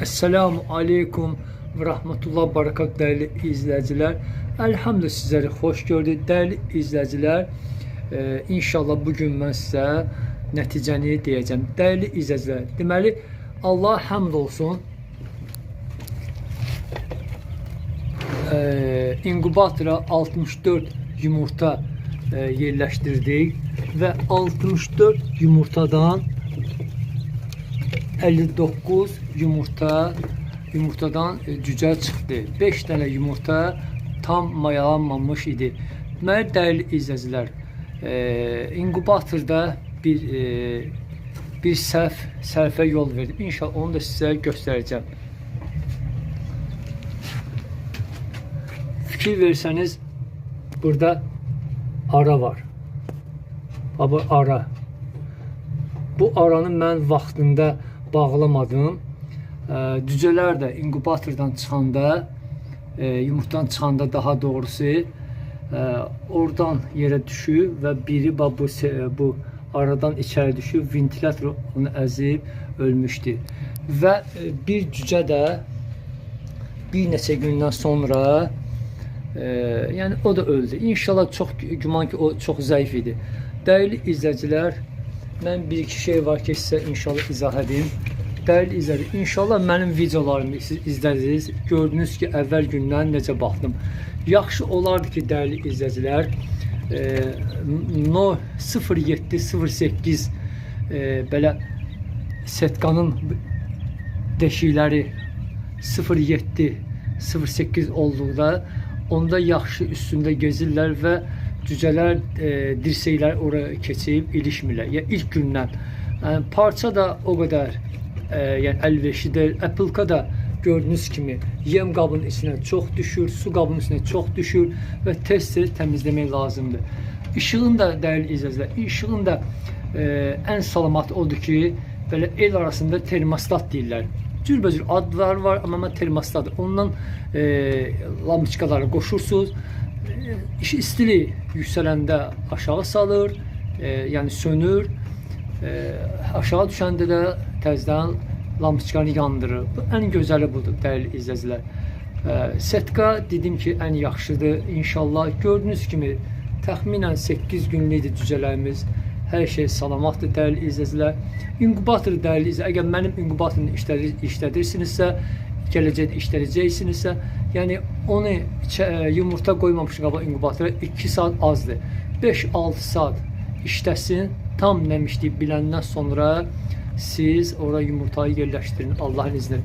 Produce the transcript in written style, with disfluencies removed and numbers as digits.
Esselamu Aleyküm ve Rahmetullah Barakat değerli izleyiciler. Elhamdülillah sizleri hoş gördük değerli izleyiciler. İnşallah bugün mən sizə nəticəni deyəcəm. Dəyərli izləyicilər, deməli Allah həmd olsun. İnkubatora 64 yumurta yerləşdirdik və 64 yumurtadan 59 yumurtadan cücə çıxdı. 5 dənə yumurta tam mayalanmamış idi. Deməli dəyərli izləyicilər, inkubatorda bir səhvə yol verdim. İnşallah onu da sizə göstərəcəm. Fikir versəniz burada ara var. Bax bu ara. Bu aranı mən vaxtında bağlamadım. Cücələr də inkubatordan çıxanda, yumurtadan çıxanda daha doğrusu, oradan yerə düşüb və biri bax bu aradan içəri düşüb, ventilator onu əzib ölmüşdü. Və bir cücə də bir neçə gündən sonra yəni o da öldü. İnşallah çox güman ki o çox zəif idi. Dəyərli izləyicilər, mən bir iki şey var ki sizə inşallah izah edim. Dəyərli izləyicilər, inşallah mənim videolarımı siz izlədiniz. Gördünüz ki əvvəl gündən necə baxdım. Yaxşı olardı ki dəyərli izləyicilər, no 07 08 belə setkanın deşikləri 07 08 olduqda onda yaxşı üstündə gezirlər və cücələr dirsəklər ora keçib ilişmirlər. Yəni ilk gündən. Yəni, parça da o qədər yəni əlverişli deyil. Apple-ka da gördüyünüz kimi yem qabının içinə çox düşür, su qabının içinə çox düşür və tez-tez təmizləmək lazımdır. İşığın da dəyərli izləyicilər, işığın da ən salamatı odur ki, belə el arasında termostat deyirlər. Cürbəcür adlar var, amma mən termostatdır. Ondan lampoçkaları qoşursunuz. İstilik yüksələndə aşağı salır, yəni sönür. Aşağı düşəndə də təzədən lampoçkanı yandırır. Bu ən gözəli budur dəyərli izləyicilər. Setka dedim ki, ən yaxşıdır. İnşallah gördüyünüz kimi təxminən 8 günlük cücələrimiz. Hər şey salamatdır dəyərli izləyicilər. İnkubator dəyərli izləyicilər, əgər mənim inkubatorunu işlədirsinizsə, gələcəkdə işlədəcəksinizsə, yəni onu yumurta qoymamış qabaq inkubatora 2 saat azdır. 5-6 saat işləsin, tam nəmişliyi biləndən sonra siz ora yumurtayı yerləşdirin Allahın izni ilə.